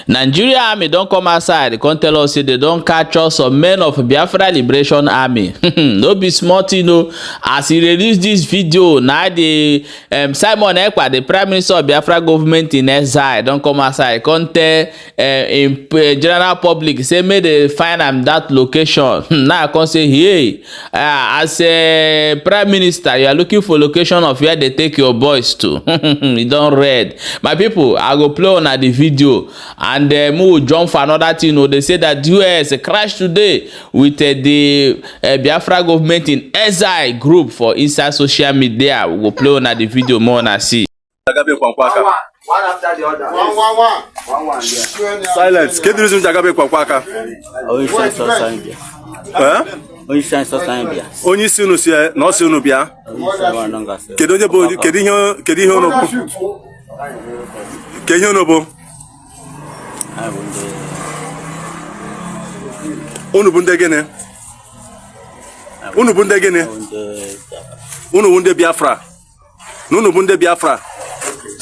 Nigeria army don come outside come tell us say they don capture some men of Biafra Liberation Army. No be small thing o. As he release this video, na the Simon Ekpa, the Prime Minister of Biafra government in exile, don come outside come tell im general public say make they find am that location. Now I come say, hey, as a prime minister, you are looking for location of where they take your boys to. E don red. My people, I go play una the video and we will jump for another thing o. They say that US crash today with the Biafra government in exile group for inside social media. We go play una the video more una see. One after the other. One, one, one. One, one, yeah. Silence. Kedu reason ji agabe Nkwankwo Aka? Onye isi anyị sọsọ anyị bịa. Eh? Onye isi anyị sọsọ anyị bịa. Onye isi unu si na ọ sị unu bịa. Onye isi anyị nọ ngasị. Kedu onye bụ kedu ihe unu bụ? Kedu ihe unu bụ? Anyị bụ ndị Unu bụ ndị gịnị? Unu bụ ndị gịnị? anyị bụ ndị Biafra. Unu bụ ndị Biafra. Na unu bụ ndị Biafra.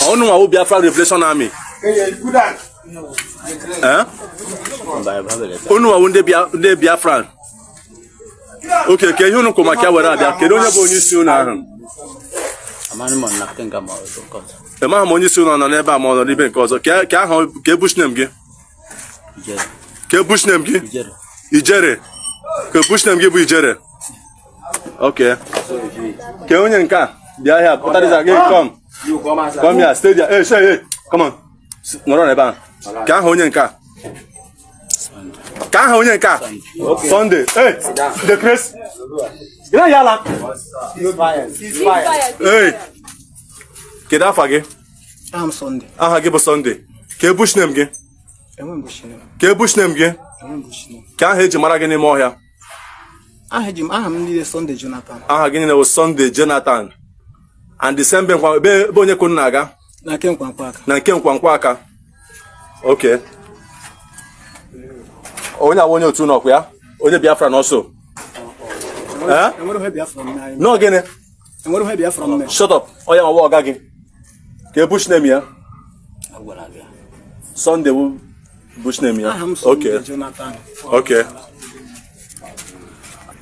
Ọ unu nwa wụ Biafra Revolution Army. Eh? Mba, anyị babere bịa. Unu nwa wụ ndị Biafra. Okay, ka ihe unu kwụ maka ya were abịa. Kedu onye bụ onye isi unu ahụ? Amaghị m na nke nga ma ọ bụ nke ọzọ. Ị maghị ma onye isi unu ọ nọ n'ebe a ma ọ nọ n'ebe nke ọzọ. Ka aha ka bush name gị? Ijere. Ka bush name gị? Ijere. Ijere. Ka bush name gị bụ Ijere. Okay. Ka onye nke a bịa here. Pụtara gị, come. You come outside. Come here, stay there. Hey, say, hey, come on. Nọrọ n'ebe a. Ka aha onye nke a. Sunday. Ka aha onye nke a. Sunday. Hey, the Chris. Gịnị ya ala? Cease fire. Cease fire. Hey. Kedu afa gị? Aha m Sunday. Aha gị bụ Sunday. Ka bush name gị? Enwe m bush name. Ka bush name gị? Enwe m bush name. Ka aha eji mara gị n'ime ọhịa? Aha eji m aha m niile Sunday Jonathan. Aha gị niile bụ Sunday Jonathan. And the same ebe ebe ebe onye kwunu na-aga? Na nke Nkwankwo Aka. Na nke Nkwankwo Aka. Okay. Onye awụ onye otu nọkwa ya? Onye Biafra na ọsọ? Eh? Enwere ihe Biafra m n'anya. Nọ gịnị? Enwere ihe Biafra m mere. Shut up. Onye nwa ọga gị. Ka bush name ya? Agwara gị. Sunday bụ bush name ya. Aha m Sunday Okay. Jonathan. Okay.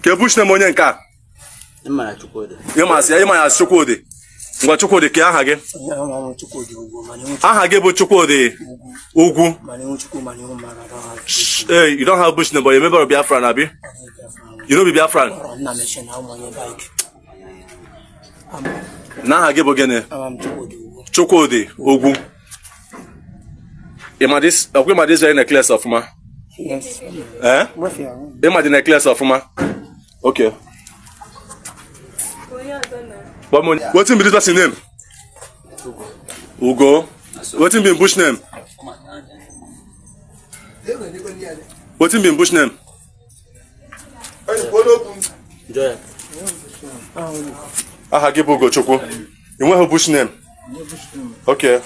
Ka bush name onye nke a? Ịma na Chukwudị. Ịmasị ya, ịma ya Chukwudị. Ngwa Chukwudị, kee aha gị? Aha gị bụ Chukwudị Ugwu. Hey, you don't have bush name, but you're a member of Biafra, abi? You no be Biafran? Na aha gị bụ gịnị? Chukwudị Ugwu. Ịma this, ọkwa ịma this very necklace ọfụma? Yes. Eh? Ịma the necklace ọfụma? Okay. Wetin be this person name? Ugo. Wetin be im bush name? Wetin be im bush name? Joy. Aha gị bụ Ugochukwu. Ị nweghị bush name? Okay.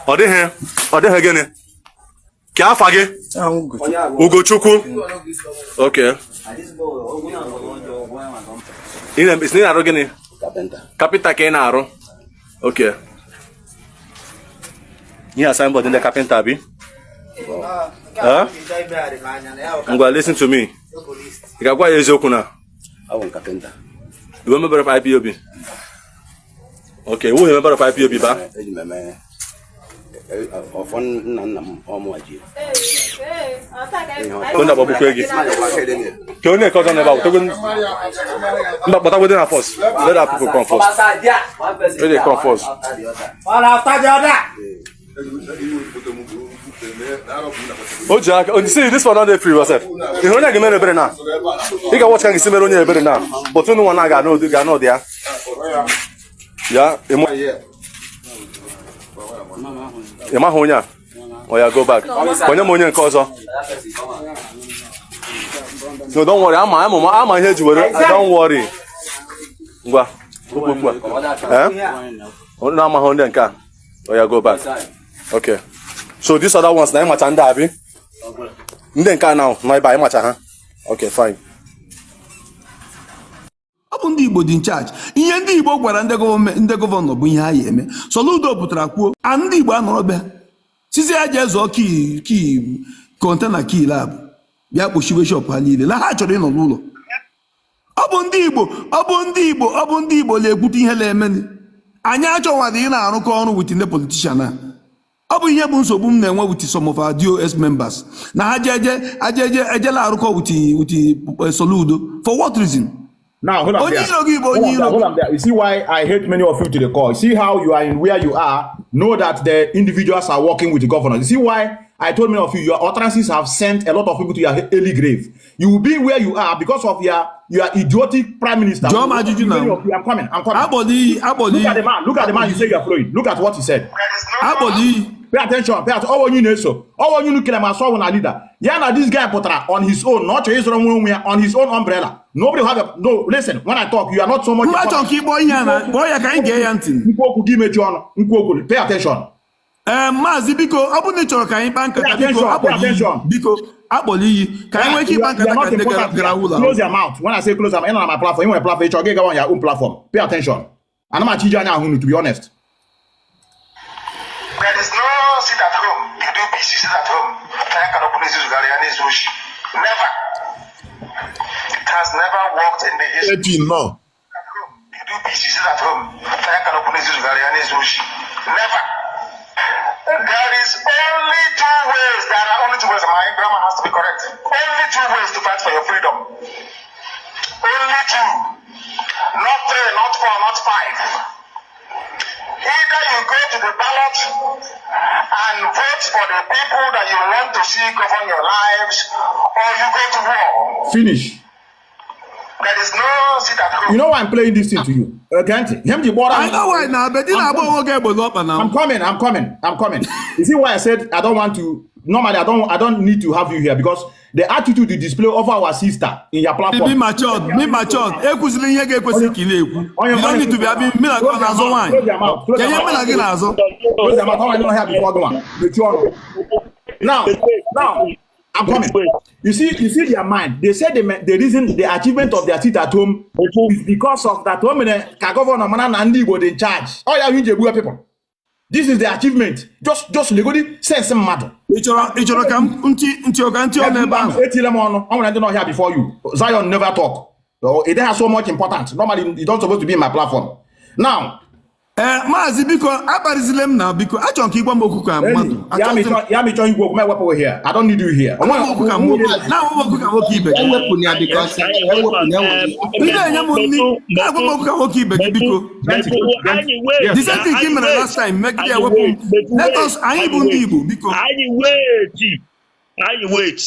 Ọ dịghị gịnị? Ka afa gị? Ugochukwu. Okay. Ị na-arụ gịnị? Kapịnta. Kapịnta ka ị na-arụ. Okay. Ihe a signboard ndị kapịnta bi? Eh? Ngwa, listen to me. Ị ga-agwa ya eziokwu na Awụ m kapịnta. You member of IPOB? Okay, who member of IPOB ba? Eji m eme ọfọ nna nna m ọmụwa ji. Onye agbagbukwe gị. Ka onye nke ọzọ n'ebe ahụ, mba, kpọtagodi na first. Let that people come first. Let they come first. One after the other. O ji aka, see this one don dey free yourself. Ihe onye ga-emere ebere na. Ị ga-watch ka ga-esi mere onye ebere na. But unu nwa na ga n'ụdị ga n'ụdị ya. Ya, ị maghị onye a? Ọ ya go back. Onye m onye nke ọzọ. No, don't worry. Ama ama ama ihe eji were. Don't worry. Ngwa, okwu okwu a. Eh? Onye na-amaghị onye nke a. Ọ ya go back. Okay. So these other ones na ịmacha ndị abi? Ndị nke a now nọ ebe a ịmacha ha. Okay, fine. Ọ bụ ndị Igbo dị in charge. Ihe ndị Igbo gwara ndị gọọmenti, ndị governor bụ ihe ha ya eme. Soludo pụtara kwuo a ndị Igbo anọrọ be ha. Sisi ya jee zụọ key, key container, key lab, bịa kpochiwe shop ha niile na ha chọrọ ịnọ n'ụlọ. Ọ bụ ndị Igbo, ọ bụ ndị Igbo, ọ bụ ndị Igbo na-ekwute ihe na-emeni. Anyị achọwadị ị na-arụkọ ọrụ with ndị politician a. Ọ bụ ihe bụ nsogbu m na-enwe with some of our DOS members na ha jeje ajeje ejela arụkọ with Soludo. For what reason? Now, hold on Onye there. iro gị bụ Hold onye on there, iro hold gị. on there. You see why I hate many of you to the core. You see how you are in where you are. Know that the individuals are working with the governors. You see why I told many of you, your utterances have sent a lot of people to your early grave. You will be where you are because of your idiotic prime minister. Jụọ m ajụjụ Many na of you, I'm coming. I'm coming. Akpọla iyi, akpọla Look at the iyi. man. Look at the man you say you are following. Look at what he said. Akpọla iyi. Pay attention. Pay attention. Ọwọ́ onye na-eso. Ọwọ́ onye unu kele ma sọ na leader. Ya na this guy pụtara on his own. Na ọ chọrọ ịzọrọ nwe onwe ya on his own umbrella. Nobody will have a no. Listen, when I talk, you are not so much. Mgbe achọ ka ịkpọ ihe a na kpọọ ya ka anyị gee ya ntị. Nkwu okwu gị mechie ọnụ. Nkwu okwu. Pay attention. Ee, maazị, biko, ọ bụrụ na ị chọrọ ka anyị kpaa nkata, Pay biko, attention, pay akpọla iyi. attention. Biko, akpọla iyi ka anyị nwee ike ịkpa You are nkata not ka ndị gara important. gara ụlọ. Close your mouth. When I say close your mouth, ị nọ na my platform. Ị nwere platform. Ị chọrọ gị gawa on your own platform. Pay attention. Ana m achọ iji anya ahụ unu, to be honest. There is no sit at home. You do peace, you sit at home. Try and open Never. It has never worked in the history. Epi nnọọ. At home. You do peace, you sit at home. Try and open Never. There is only two ways. There are only two ways. My grammar has to be correct. Only two ways to fight for your freedom. Only two. Not three, not four, not five. Either you go to the ballot and vote for the people that you want to see govern your lives, or you go to war. Finish. There is no sit at home. You know why I'm playing this thing to you? Gee ntị. Ihe m ji gbọrọ I know why na but ị na-agba onwe gị egbe n'ọkpa na I'm coming. I'm coming. I'm coming. You see why I said I don't want to. Normally, I don't. I don't need to have you here because the attitude you display over our sister in your platform. Be matured, be matured. Ekwuzila ihe ga-ekwesị ka ị na-ekwu. You don't need to be having me na gị na-azọ nwaanyị. Close your mouth. Close Ka your ihe mụ na mouth. gị na-azọ. Close your mouth. How I know here before go on? Mechie ọnụ. Now, I'm coming. You see their mind. They said the reason, the achievement of their sit at home is because of that. Women, ka governor mana na ndị Igbo dị in charge. Oh yeah, you egbu people. This is the achievement. Just legodi sense mmadụ. Ị chọrọ ka m ntị ntị ọka ntị ọnụ ebe ahụ. Etile m ọnụ. Ọ nwere ndị nọ here before you. Zion never talk. So it has so much important. Normally, you don't supposed to be in my platform. Now, Ee, maazị, biko, akparịzila m na biko, achọrọ m ka ị gwa m okwu ka mmadụ. Ya mechọ igwe okwu m ewepụghị here. I don't need you here. Agwa m okwu ka nwoke, na-agwa m okwu ka nwoke ibe gị. Ewepụ ya because ewepụ ya nwere Ị na-enye m nri, na-agwa m okwu ka nwoke ibe gị, biko. The same thing ka ị mere last time, megide ya, wepụ m. Let us, anyị bụ ndị Igbo, biko. Anyị wait, anyị wait,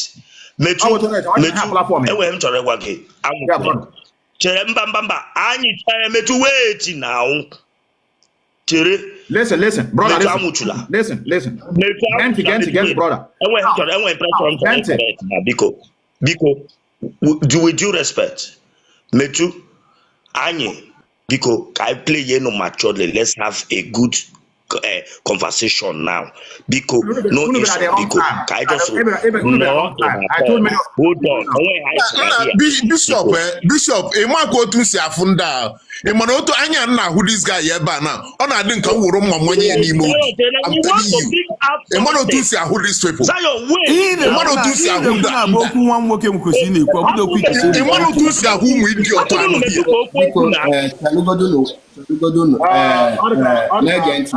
metụ. Ọ bụ ọ Metụ. ha platform ya. Enwere m chọrọ ịgwa gị. Ya, platform. Chere, mba, mba, mba, anyị chere, metụ, wait na chere. Listen, listen, brother, Metụ, listen. anwụchula. Listen, listen. Metụ. Gee ntị, gee ntị, gee ntị, brother. Enwere m chọrọ, enwere pressure m chọrọ Gee ntị. correct na biko, biko, with due respect, metụ, anyị, biko, ka anyị play yenu maturely. Let's have a good conversation now, biko. No Unu bịara the insult, wrong biko. time. Ka anyị just Unu bịara nọ wrong time. I told many of hold on, onwe ha anyị sịrị Nna here. Bishop, Biko. Bishop, ị makwa otu m si afụ ndị a. Ị mana otu anya m na-ahụ this guy ebe a na ọ na-adị nka m were mma mmanye ya n'ime obi. I'm telling you. Ị mana otu m si ahụ these people. Zion, wait. Ihe ị Ị mana na-ekwu na otu m si ihe ị ahụ na-ekwu ndị na bụ okwu nwa m nwoke m kwesịrị ị na-ekwu, ọ bụghị okwu ị kwesịrị Ị mana otu m si ahụ ụmụ idiot anọ here. Biko, chelụgodunu, chelụgodunu, na-ege ntị.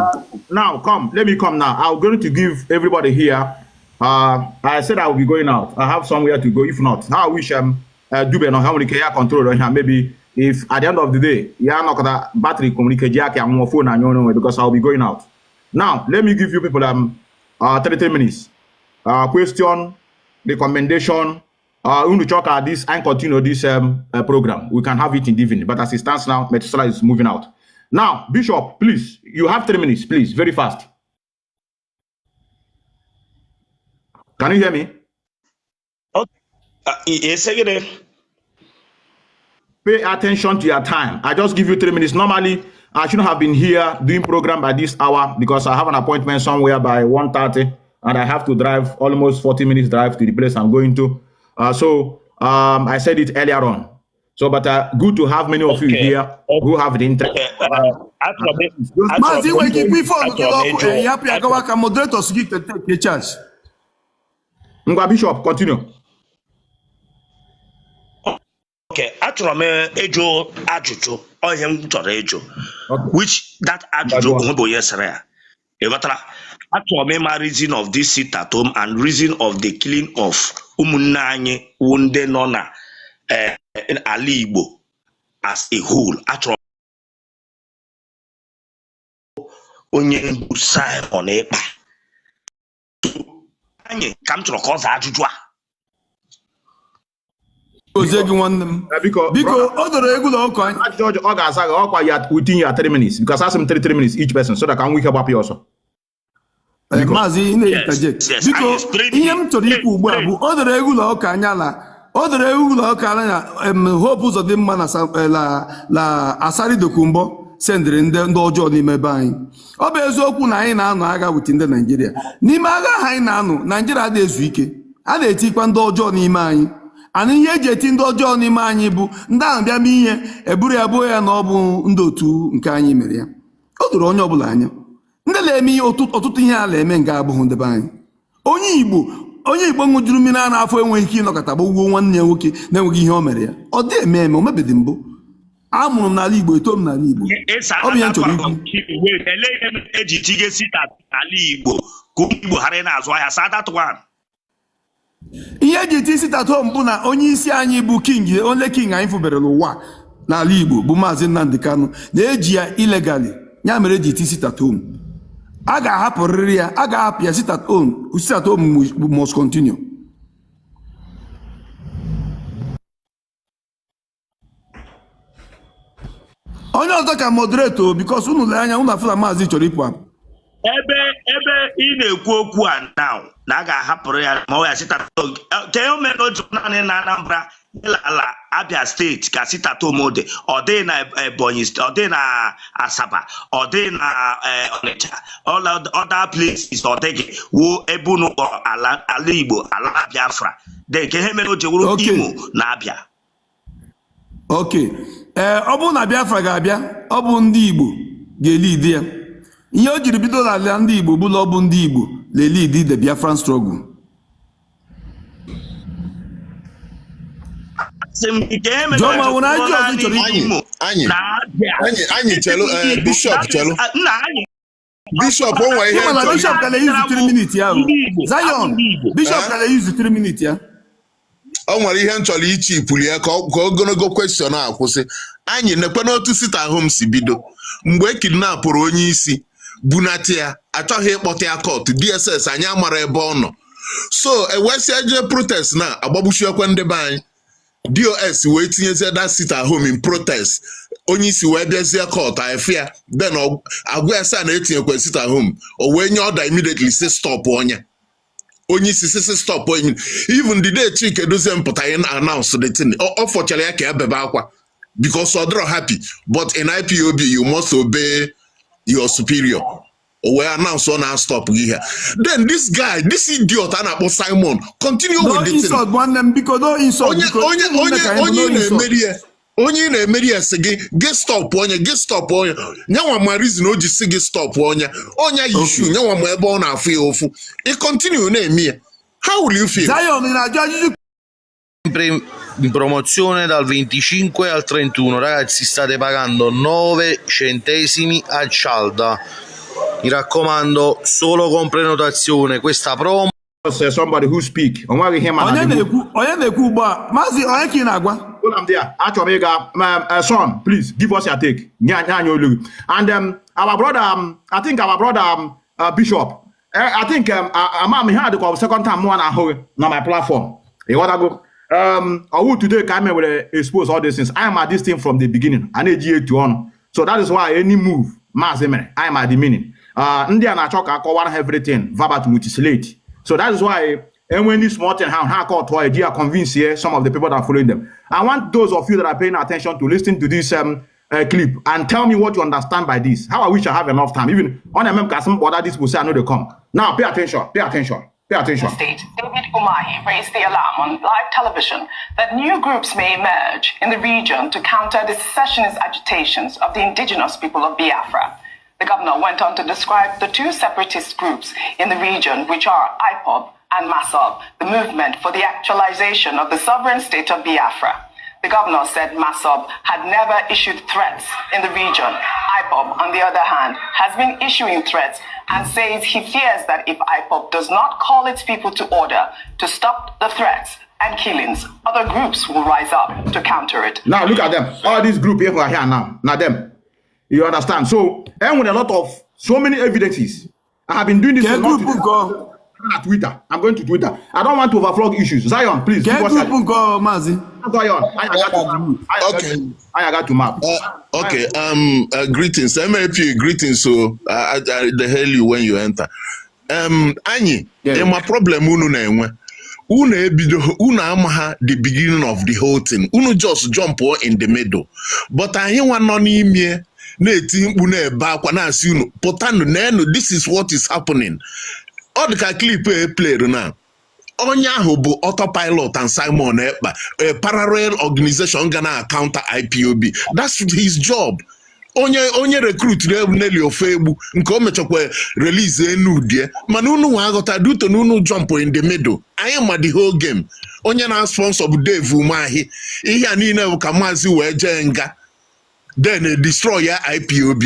Now, come. Let me come now. I'm going to give everybody here. I said I will be going out. I have somewhere to go. If not, how I wish Dube no how many control on here. Maybe if at the end of the day, yeah, not that battery communicate and phone and you know because I'll be going out. Now, let me give you people 33 minutes. Question, recommendation. Unu chọka this and continue this program. We can have it in the evening, but as it stands now, Methuselah is moving out. Now, Bishop, please, you have 3 minutes, please, very fast. Can you hear me? Ese gịnị? Pay attention to your time. I just give you 3 minutes. Normally, I shouldn't have been here doing program by this hour because I have an appointment somewhere by 1:30 and I have to drive almost 40 minutes drive to the place I'm going to. So I said it earlier on. So, but good to have many of you here who have the interest. Maazị, nwere ike ikwu ife ọnụ gị n'ọkụ, ya hapụ ya gawa ka moderators gị take charge. Ngwa, Bishop, continue. Okay, achọrọ m ịjụ ajụjụ. Ọ ihe m chọrọ ịjụ, which that ajụjụ onwe bụ onye sịrị ya, ị ghọtara? Achọrọ m ịma reason of this sit at home and reason of the killing of ụmụnne anyị wụ ndị nọ na ala Igbo as a whole. Achọrọ onye ndu Simon Ekpa anyị ka m chọrọ ka ọ zaa ajụjụ a. Ozie gị, nwanne m. Biko, biko, o doro egwu na ọkụ anyị. Ajụjụ ọ ga-aza gị ọkwa ya within your 3 minutes, because asị m 3 minutes each person so that ka m nwee ike gbapụ ya ọsọ. Maazị, ị na-interject. Biko, ihe m chọrọ ikwu ugbu a bụ o doro egwu na ọka anya la o doro egwu na ọka anya na Hope Uzodimma na la Asari Dokubo sendịrị ndị ọjọọ n'ime ebe anyị. Ọ bụ eziokwu na anyị na-anọ agha with ndị Naijiria. N'ime agha ahụ anyị na-anọ, Naijiria adịghị ezu ike, a na-etikwa ndị ọjọọ n'ime anyị. Ana ihe eji eti ndị ọjọọ n'ime anyị bụ ndị ahụ bịa mee ihe, eburu ya buo ya na ọ bụ ndị otu nke anyị mere ya. O doro onye ọbụla anya, ndị na-eme ihe, ọtụtụ ihe a na-eme nga abụghị ndị be anyị. Onye Igbo, onye Igbo ṅụjuru mmiri a na-afọ enweghị ike ịnọkọta gbagbuo nwanne ya nwoke na-enweghị ihe o mere ya. Ọ dị eme eme, o mebedi mbụ. A mụrụ m n'ala Igbo, eto m n'ala Igbo. Ọ bụ ihe m chọrọ ikwu. Elee ihe eji tinye sit at n'ala Igbo ka ụmụ Igbo ghara ị na-azụ ahịa? Sa that one. Ihe eji ti sit at home bụ na onye isi anyị bụ king, onye king anyị fụbere n'ụwa n'ala Igbo bụ Maazị Nnamdi Kanu, na-eji ya illegally. Ya mere eji ti sit at home. A ga-ahapụrịrị ya, a ga-ahapụ ya. Sit at home, sit at home must continue. Onye ọzọ ka moderator, because unu lee anya, unu afụla maazị chọrọ ịpụ apụ. Ebe ị na-ekwu okwu a now na a ga-ahapụrụ ya ma ọ ya sit at home, ka e mere o ji naanị na Anambra, ala Abia Steeti ka sit at home dị? Ọ dịghị na Ebonyi, ọ dịghị na Asaba, ọ dịghị na Ọnịcha, all other places ọ dịghị wuo ebe unu kpọrọ ala Igbo, ala Biafra dị. Nke ihe mere o ji wụrụ Imo na Abia? Ok, ee, ọ bụrụ na Biafra ga-abịa, ọ bụ ndị Igbo ga-elidi ya. Ihe o jiri bido n'ala ndị Igbo bụla, ọ bụ ndị Igbo na-elidi the Biafran struggle. Jụọ ma nwere ajụjụ ọzọ ị chọrọ ikwu. Anyị chelu, Bishop, chelu, Bishop, o nwere ihe. Mana Bishop ka na-eyuzu 3 minutes ya. Zion, Bishop ka na-eyuzu 3 minutes ya. O nwere ihe m chọrọ iche ipuli ya ka ogologo question a kwụsị. Anyị nekwe n'otu sit at home si bido. Mgbe e kidnapụrụ onye isi, bunata ya, achọghị ịkpọta ya court, DSS anyị amara ebe ọ nọ, so ewesịa jee protest na agbagbuchiekwe ndị be anyị. DOS wee tinyezie that sit at home in protest. Onye isi wee bịazie court afia, then agwa ya sị na etinyekwe sit at home. O wee nye order immediately, say stop. Onye isi sị stop onye. Even the day Chike Dozie mpụta in announce the thing, ọ fọchara ya ka ebebe akwa because ọ dịrọ happy, but in IPOB you must obey your superior. O wee announce ọ na stop gị ihe. Then this guy, this idiot a na-akpọ Simon, continue no with the thing. Insult, nwanne m, biko, no insult. Onye onye onye onye ị na-emeri ya, onye ị na-emeri ya sị gị gị stop onye, gị stop onye. Nyanwa ma reason o ji si gị stop onye. Onye yi shoe, nyanwa ma ebe ọ na-afụ ya ụfụ. Ị continue na-eme ya, how will you feel? Zion, ị na-ajụ ajụjụ. Sempre in promozione dal 25 al 31, ragazzi, state pagando 9 centesimi a cialda. Mi raccomando, solo con prenotazione questa promo. Somebody who speak, o nweghị ihe mana. Onye na-ekwu, onye na-ekwu ugbu a? Maazị, onye ka ị na-agwa? Hold am there. Achọrọ m ịga. Son, please give us your take. Nye anyị olu gị. And our brother, I think our brother Bishop, I think ama m ihe a dịkwa second time mụ na-ahụ gị na my platform. Ịghọtago? Ọwụ today ka anyị mewere expose all these things. I am at this thing from the beginning. A na-eji ya etu ọnụ. So that is why any move Maazị mere, I am at the meaning. Ndị a na-achọ ka akọwara ha everything verbatim with slate. So that is why enwe any small thing ha akọ tụọ eji ya convince here some of the people that are following them. I want those of you that are paying attention to listen to this clip and tell me what you understand by this. How I wish I have enough time. Even on MM Kasim order this will say I know they come. Now pay attention, pay attention, Pay attention. State, David Umahi, raised the alarm on live television that new groups may emerge in the region to counter the secessionist agitations of the indigenous people of Biafra. The governor went on to describe the two separatist groups in the region, which are IPOB and MASSOB, the movement for the actualization of the sovereign state of Biafra. The governor said MASSOB had never issued threats in the region. IPOB, on the other hand, has been issuing threats and says he fears that if IPOB does not call its people to order to stop the threats and killings, other groups will rise up to counter it. Now look at them. All these group people are here now. Now them. You understand? So, and with a lot of so many evidences. I have been doing this Ke for not group nke ọ? At Twitter. I'm going to Twitter. I don't want to overflow issues. Zion, please. Ke Give us group nke ọ, Maazị? Zion. I got to map. Okay. I got to map. Okay. Greetings, MAP. Greetings. So, I they hail you when you enter. Anyị, ịma problem unu na-enwe. Unu ebido, unu ama the beginning of the whole thing. Unu just jump in the middle. But anyị nwa nọ n'ime na-eti mkpu, na-ebe akwa, na-asị unu pụtanụ n'enu, this is what is happening. Ọ dị ka clip e played na onye ahụ bụ Autopilot and Simon Ekpa, a parallel organization ga na counter IPOB. That's his job. Onye recruit Nelly Ofegbu nke o mechakwa release enu die, mana unu nwa aghọta due to na unu jump in the middle. Anyị ma the whole game. Onye na-sponsor bụ Dave Umahi. Ihe a niile bụ ka maazị wee jee nga, then destroy ya IPOB.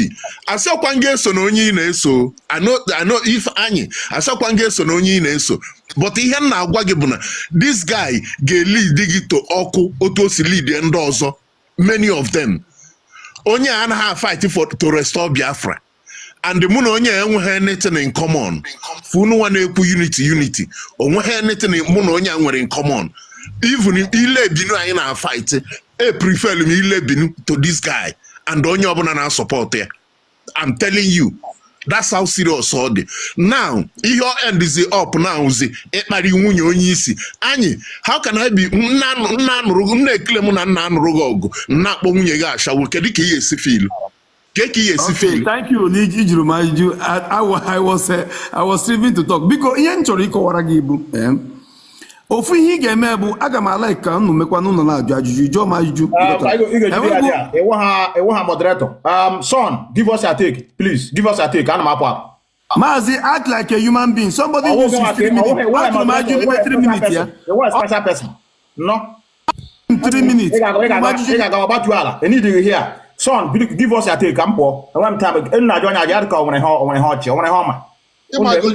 Asịkwa m ga-eso na onye ị na-eso. I know if anyị asịkwa m ga-eso na onye ị na-eso, but ihe m na-agwa gị bụ na this guy ga-lead gị to ọkụ otu o si lead ndị ọzọ, many of them. Onye a anaghị fight for to restore Biafra, and mụ na onye a enweghị anything in common. Funu nwa na-ekwu unity, unity, onweghị anything mụ na onye a nwere in common. Even ile binu anyị na-fight, e prefer m ile binu to this guy and onye ọbụla na-support ya. I'm telling you, that's how serious ọ dị now. Ihe ọ end zi up now zi ịkparị nwunye onye isi anyị. How can I be nna nna anụrụ nna ekele m na nna anụrụ gị ọgụ, nna akpọ nwunye gị ashawo? Kedu ka ị ga-esi feel? Ka ị ga-esi Okay, feel? Thank you. Na ijuru m ajụjụ. I was striving to talk. Biko, ihe m chọrọ ịkọwara gị bụ ofu ihe ị ga-eme bụ aga m ala ka unu mekwa n'ụlọ na-ajụ ajụjụ, jụọ m ajụjụ. Ị ga-ejide ya there. Ịwụ ha moderator. Son, give us your take, please. Give us your take. Ana m apụ apụ. Maazị, act like a human being. Somebody use 3 minutes. Ajụrụ m ajụjụ n'ime 3 minutes ya. Ịwụ a special person. No. 3 minutes. Ị ga-aga ọgbatu ala. I need you here. Son, give us your take ka m pụọ. Enwe m time. Ị na-ajụ onye ajụ ya ka o nwere ihe ọchị, o nwere ihe ọma. Ịmago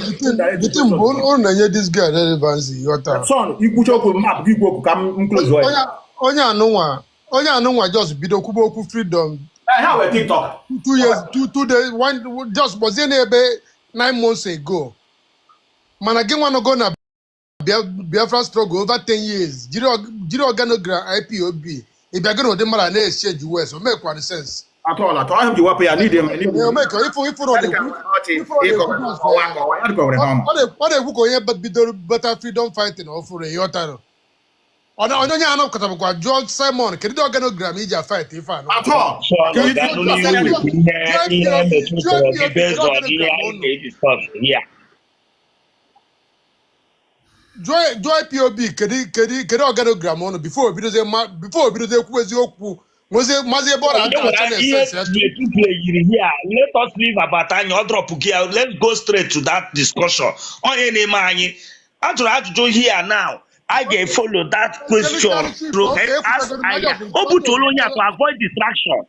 the thing bụ unu na-enye this guy relevancy, ghọtara? Son, ikwucha okwu map gị, ikwu okwu ka m close ya. Onye anụnwa just bido kwuba okwu freedom. Ha wee TikTok. 2 years, 2 days, one just gbozie n'ebe 9 months ago, mana gị nwa nọgo na Biafra struggle over 10 years, jiri organogram IPOB ị bịago na ụdị mmadụ na-exchange words, o mekwara sense? At all, at all. Ahụ m ji wepụ ya need him. Omeka ifụ na ọ na-ekwu ka onye bidoro better freedom fighting ọfụrụ, ịghọtara? Onye anọkọtabụkwa jụọ Simon, kedu ndị organogram iji a fight ife anọ? At all. So ganụ n'ihu wekwu ihe metụtara gị based on ihe anyị na-ediscuss here. Jụọ IPOB kedu organogram ọnụ before obidozie ekwu eziokwu, nwezie mazi ebe ọ na-acha na Ihe essence ya. Metu yiri here, let us leave about anyị ọ drop gị ya. Let's go straight to that discussion. Onye na-eme anyị ajụrụ ajụjụ here now, I ga-follow that question through ask anya o butuola onye a to avoid distraction.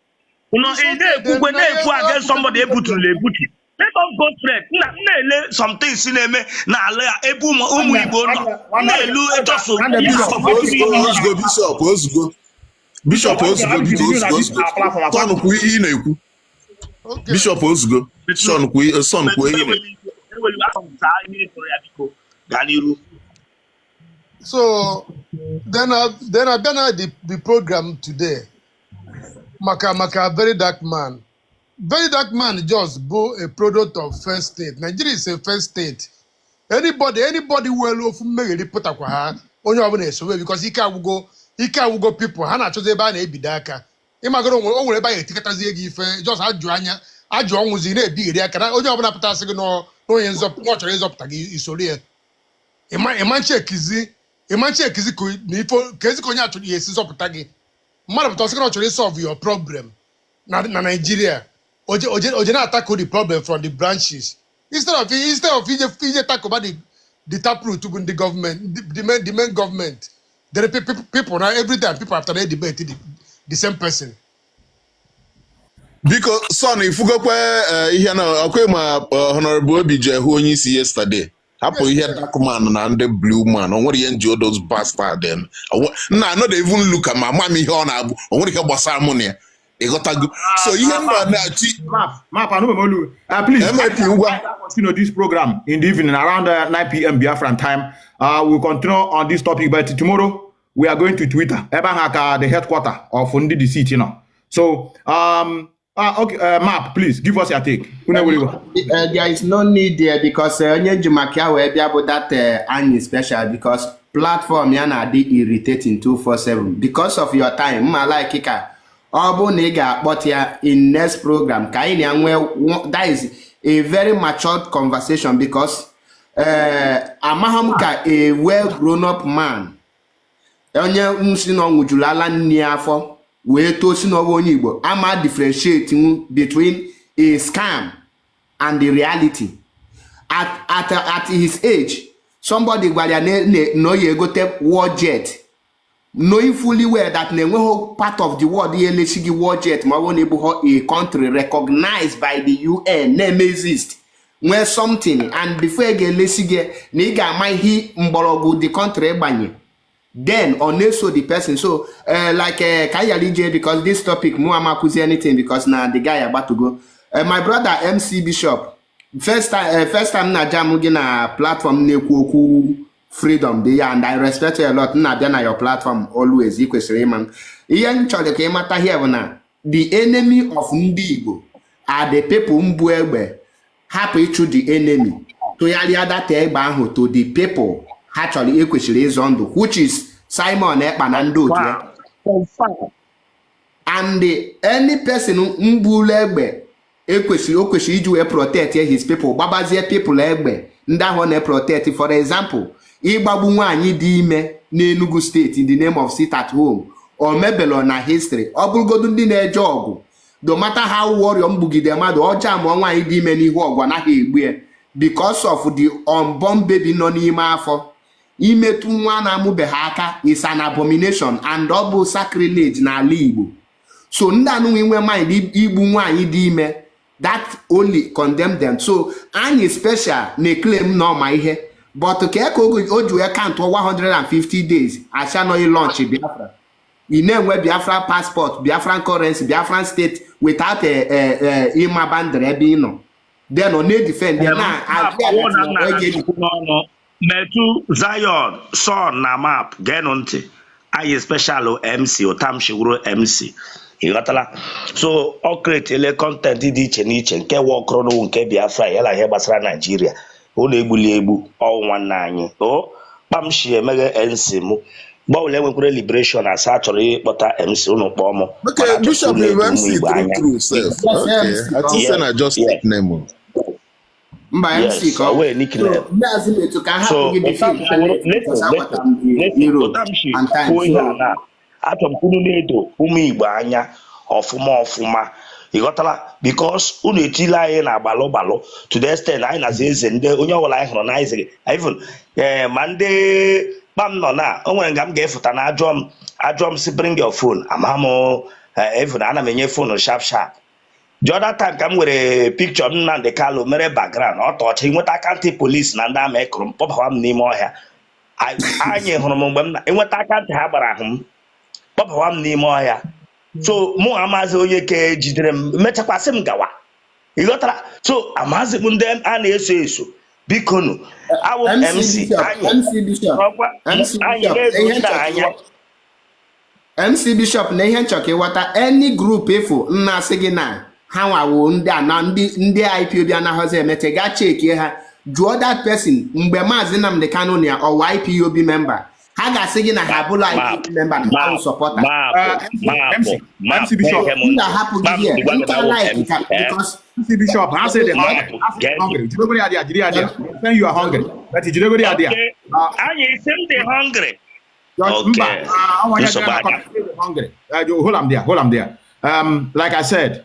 Unu ị na-ekwukwe na-ekwu against somebody ebuturula ebutu. Let us go straight. Nna m na-ele some things na-eme n'ala ya ebe ụmụ Igbo nọ m na-elu just Ozugbo, ozugbo, Bishop, ozugbo, Bishop, ozugbo, biko, ozugbo, ozugbo, tọn kwuo ihe ị na-ekwu. Bishop, ozugbo, son kwuo, son kwuo ihe ị na-ekwu. Gaa n'iru. So then I bịa na the program today maka very dark man. Very dark man just bụ a product of first state. Nigeria is a first state. Anybody welu ofu mmegheri pụtakwa ha, onye ọbụla esowe, because ike agwụgo people ha na-achọzi ebe a na-ebido aka. Ịmagoro o nwere ebe a ga-etikọtazie gị ife, just ajụ anya ajụ ọnwụzi na-ebigheri aka na onye ọbụla pụtasị gị n'onye nzọpụ na ọ chọrọ ịzọpụta gị, isoro ya. Ịma nchekizi, ịma nchekizi ka na ifo ka ezi ka onye achọrọ ya esi zọpụta gị. Mmadụ pụta ọsị na ọ chọrọ solve your problem na Nigeria, oje na-atackle the problem from the branches instead of ije tackle the taproot bụ ndị gọọmenti, the main government. There are people now, every time people after they debate the same person. Biko, son, ifugokwe ihe na ọkwe ma Honorable Obi je hụ onye isi yesterday. Hapụ ihe dark man na ndị blue man, o nwere ihe nji those bastard em. Nna, I no dey even look am, ama m ihe ọ na-abụ, o nwere ihe gbasara mụ na ya, ịghọtago? So ihe mba na-achị Map, map, Anubemolu. Please, MIP ngwa. Continue this program in the evening around 9 p.m. Biafran time. We'll continue on this topic, but tomorrow we are going to Twitter. Ebe ahụ ka the headquarter of Ndị DC nọ. So, okay, Map, please give us your take. Unu ewere iwe. There is no need there because onye nji maka ya wee bịa bụ that anyị special, because platform ya na-adị irritating 247 because of your time. Mma like ka ọ bụ na ị ga-akpọta ya in next program ka anyị na nwee that is a very matured conversation, because amaghị m ka a well grown up man, onye nsi na ọ nwụjuru ala nne ya afọ wee too, si n'ọwa onye Igbo ama differentiate between a scam and the reality at his age. Somebody gwara ya na ọ ya egote war jet, knowing fully well that na enweghị part of the world ya elesi gị war jet ma ọ bụrụ na ịbụghị a country recognized by the UN na-eme exist, nwee something, and before ị ga-elesi gị na ị ga-ama ihe mgbọrọgwụ the country gbanye, then ọ na-eso the person. So like ka anyị ghara ije, because this topic mụ amakwụzi anything, because na the guy agbatugo. My brother MC Bishop, first time na jam gị na platform na-ekwu okwu freedom dị ya, and I respect you a lot. M na-abịa na your platform always. Ị kwesịrị ịma m. Ihe m chọrọ ka ịmata here bụ na the enemy of ndị Igbo are the people mbụ egbe hapụ ịchụ the enemy, tụgharịa data egbe ahụ to the people ha chọrọ ekwesịrị ịzọ ndụ, which is Simon Ekpa na ndị otu ya. And any person mbulu egbe ekwesịrị o kwesịrị iji wee protect his people, gbabazie people egbe ndị ahụ ọ na-protect. For example, ịgbagbu nwaanyị dị ime n'Enugu Steeti in the name of sit at home, o mebelo na history. Ọ bụrụgodu ndị na-eje ọgụ, no matter how warrior mgbugide mmadụ ọjọọ mụọ nwaanyị dị ime n'ihu ọgụ, anaghị egbu ya because of the unborn baby nọ n'ime afọ. Imetụ nwa na-amụbeghị aka is an abomination and ọ bụ sacrilege n'ala Igbo. So ndị anụnwa inwe mind igbu nwaanyị dị ime, that only condemn them. So anyị special na-eclaim na ọma ihe, but ka o ji wee count 150 days asị anọghị launch Biafra, ị na-enwe Biafra passport, Biafran currency, Biafran state without ịma boundary ebe ị nọ, then ọ na-edefend ya na n'ọnụ metụ Zion son na map. Geenụ ntị, anyị special MC ụtamshi wuru MC, ịghọtala? So ọ createle content dị iche n'iche nke wọkụrụ nke Biafra ya na ihe gbasara Naijiria. Ụlọ egbuli egbu ọwụ nwanne anyị o kpamshi emeghe nc mụ mgbe ọbụla enwekwara liberation asa chọrọ ịkpọta MC, ụnụ kpọọ mụ. Okay, Bishop is MC true true self. Okay, I think say na just nickname o. Mba, MC ka ọ wee nickname. Maazị Metu, ka So hapụ gị before because aghọtara m the Europe and time. Kwuo ihe a So na achọrọ m ka unu na-edo ụmụ Igbo anya ọfụma ọfụma, ịghọtala? Because unu etila anyị na gbalụ gbalụ to the extent anyị nazi eze ndị onye ọbụla anyị hụrụ na anyị ziri even ee ma ndị kpam nọ na o nwere nga m ga-efụta na ajụọ m, ajụọ m si bring your phone, ama m even ana m enye phone sharp sharp. The other time ka m were picture m Nnamdi Kanu mere background, ọ tọọcha nweta akantị polisi na ndị ama ekụrụ m kpọbawa m n'ime ọhịa. Anyị hụrụ m mgbe m na enweta akantị ha gbara ahụ m kpọbawa m n'ime ọhịa. So mụ amazi onye ke jidere m mechakwasị m gawa, ịghọtara? So amazi m ndị a na-eso eso. Biko nụ, awụ m MC MC Bishop, anyị MC Bishop, ọkwa MC anyị Bishop, na-edo ihe ndị nchọ anya. MC Bishop, na ihe nchọ ka ịghọta, any group efu nna asị gị na ha nwawo ndị a na ndị IPOB anaghịzi emeche, gaa chekie ha, jụọ that person mgbe Maazị Nnamdi Kanu na ọwa IPOB member. Ha ga-asị gị na ha abụla Map, IPOB member na ha map, wụ supporter. map, map, MC, map, MC Bishop. na-ege m M ntị. ga-ahapụ gị Map, here. gwa M gị ka na awụ like MC, ka eh? because MC Bishop, ha say they hungry. Map, Ha say gee they ntị. hungry. Jidegori idea, jide idea. Saying you are hungry. But jidegori idea. Okay, anyị sị m dị hungry. Just, mba, Okay, I want you nsogbu to aka. hungry. Hold am there, hold am there. Like I said,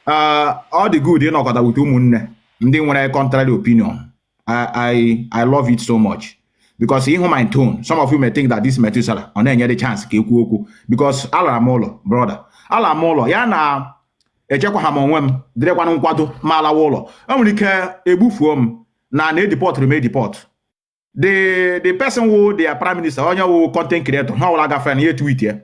all the good ịnọkọta with ụmụnne ndị nwere contrary opinion. I love it so much because ịhụ my tone, some of you may think that this Methuselah ọ na-enye the chance ka ekwu okwu because alara m ụlọ, brother. Alara m ụlọ ya na echekwa ha m onwe m dịrịkwanụ nkwado ma alawa ụlọ. E nwere ike egbufuo m na na edipọtụrụ m edipọt. The person who their prime minister, onye who content creator, ha ọbụla gafere na ihe tweet ya,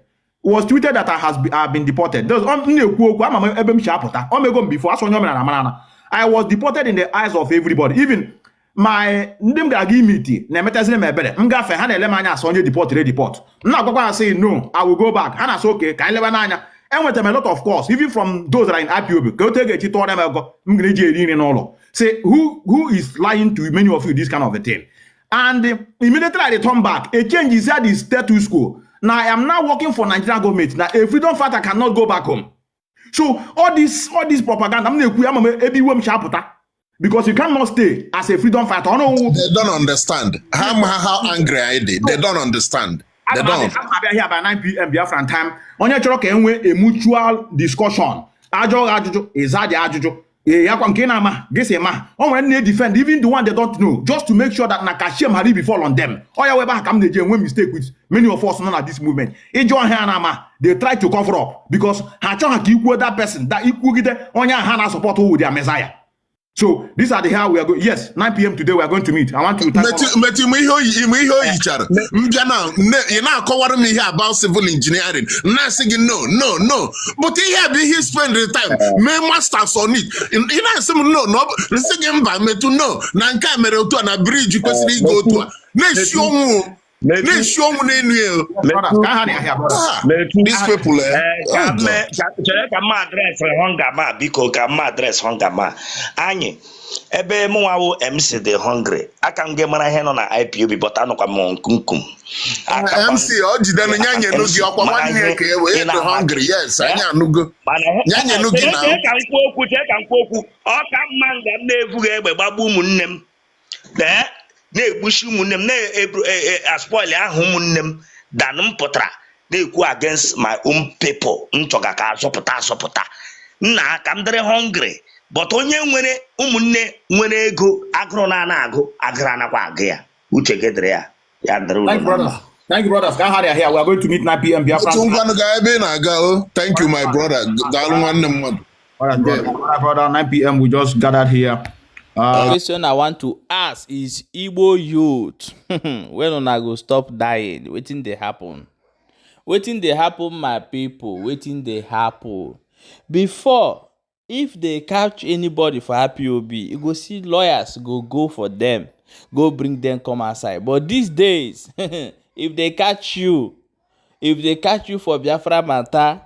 was tweeted that I have been deported. Those m na-ekwu okwu ama m ebe m si apụta. O mego m before asụ onye omenala mara na I was deported in the eyes of everybody. Even my ndị m gara aga imiti na-emetaziri m ebere. M gafee ha na-ele m anya asụ onye deport re deport. M na-agwakwa ha sị no, I will go back. Ha na-asị okay ka anyị lebe n'anya. Enwetara m a lot of calls even from those that are in IPOB ka otu e ga-eji tụọrọ m ego m ga-eji eri nri n'ụlọ. Say who is lying to many of you this kind of a thing. And immediately I return back, a change is at the status quo. Now I am now working for Nigerian government. Now a freedom fighter cannot go back home. So all this propaganda, I'm na-ekwu because you cannot stay as a freedom fighter. Oh, no. They don't understand. How angry I did. They don't understand. They don't. I'm abịa here by 9 p.m. Biafran time. Onye chọrọ ka e nwee a mutual discussion. Ajọ ajụjụ, ịza dị ajụjụ. Ee, ya kwa nke ị na-ama, gị sị ma. O nwere ndị na-edefend even the one they don't know just to make sure that na ka shame ghara befall on them. Ọ ya wee ebe ahụ ka m na-eji enwe mistake with many of us nọ na this movement. Ịjụ ọhịa na-ama, they try to cover up because ha achọghị ka ikwuo that person, that ikwugide onye ahụ ha na-support wụ their messiah. So these are the how we are going. Yes, 9 p.m. today we are going to meet. I want to thank all of Metụ ime ihe o yichara m bịa na ị na-akọwara m ihe about civil engineering na-asị gị no no no but ihe a bụ ihe spend the time mee masters on it ị na-asị m no na nsị gị mba metụ no na nke a mere otu a na briji kwesịrị ịga otu a na-esi ọnwụ na-esi ọnwụ n'enu ya. Brothers, ka ha na-ahịa brothers. These people Ka chere ka mma adreesị hunger ma biko ka mma adreesị hunger ma anyị ebe mụnwa wụ MC dị hungry aka m gị mara ihe nọ na IPOB but anọkwa m nkumkum MC ọ jidere ya nyenu gị ọkwa nwanne ya ka e wee dị hungry yes anyị anụgo ya nyenu gị na chere ka m kwuo okwu chere ka m kwuo okwu ọ ka mma nga m na-ebughị egbe gbagbu ụmụnne m na-egbuchi ụmụnne m na-aspoil ahụ ụmụnne m dan m pụtara na-ekwu against my own people m chọga ka azọpụta azọpụta nna ka m dịrị hungry but onye nwere ụmụnne nwere ego agụrụ na-ana agụ agụrụ anakwa agụ ya uche gị dịrị ya ya dịrị unu Thank you, brothers. Thank you, brothers. Ka ha here. We are going to meet 9 p.m. Biafra. Otu ngwanụ gaa ebe ị na-aga o. Thank you my brother. Daalụ nwanne m mmadụ. All right, brother. All right, brother. 9 p.m. We just gathered here. Question I want to ask is Igbo youth when una go stop dying? Wetin dey happen? Wetin dey happen, my people? Wetin dey happen? Before, if they catch anybody for IPOB, you go see lawyers go for them, go bring them come outside. But these days, if they catch you, for Biafra matter,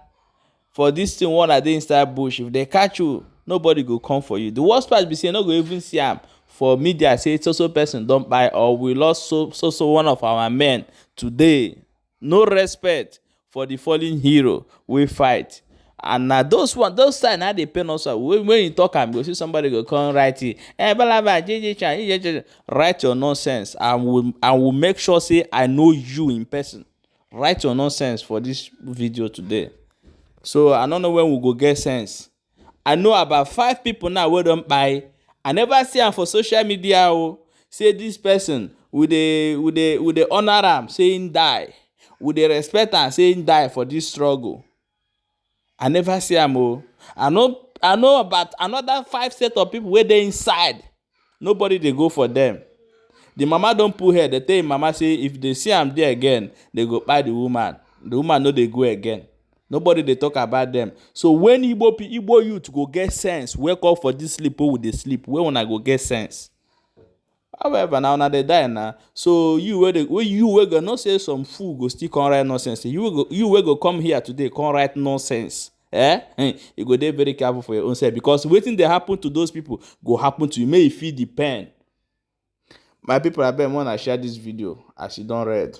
for this thing one dey inside bush, if they catch you, nobody go come for you. The worst part be say no go even see am for media say so so person don kpai or we lost so so one of our men today. No respect for the fallen hero wey fight. And na those one, those side na dey pain us. When you talk am, you go see somebody go come write it. Eh, balaba, jeje chan, jeje. Write your nonsense, and we'll make sure say I know you in person. Write your nonsense for this video today. So I don't know when we go get sense. I know about 5 people now wey don kpai. I never see am for social media. Oh, say this person we dey honor am, say him die. We dey respect am, say him die for this struggle. I never see am. Oh, I know about another 5 set of people wey dey inside. Nobody dey go for them. The mama don pull head. They tell him mama say if they see am there again, they go kpai the woman. The woman no dey go again. Nobody dey talk about them. So when Igbo youth go get sense, wake up for this sleep wey we dey sleep. When una go get sense? However, now una dey die na. So you wey go no say some fool go still come write nonsense. You wey go come here today come write nonsense. Eh? You go dey very careful for your own self, because wetin dey happen to those people go happen to you. May you feel the pain. My people, abeg wanna share this video as you don read.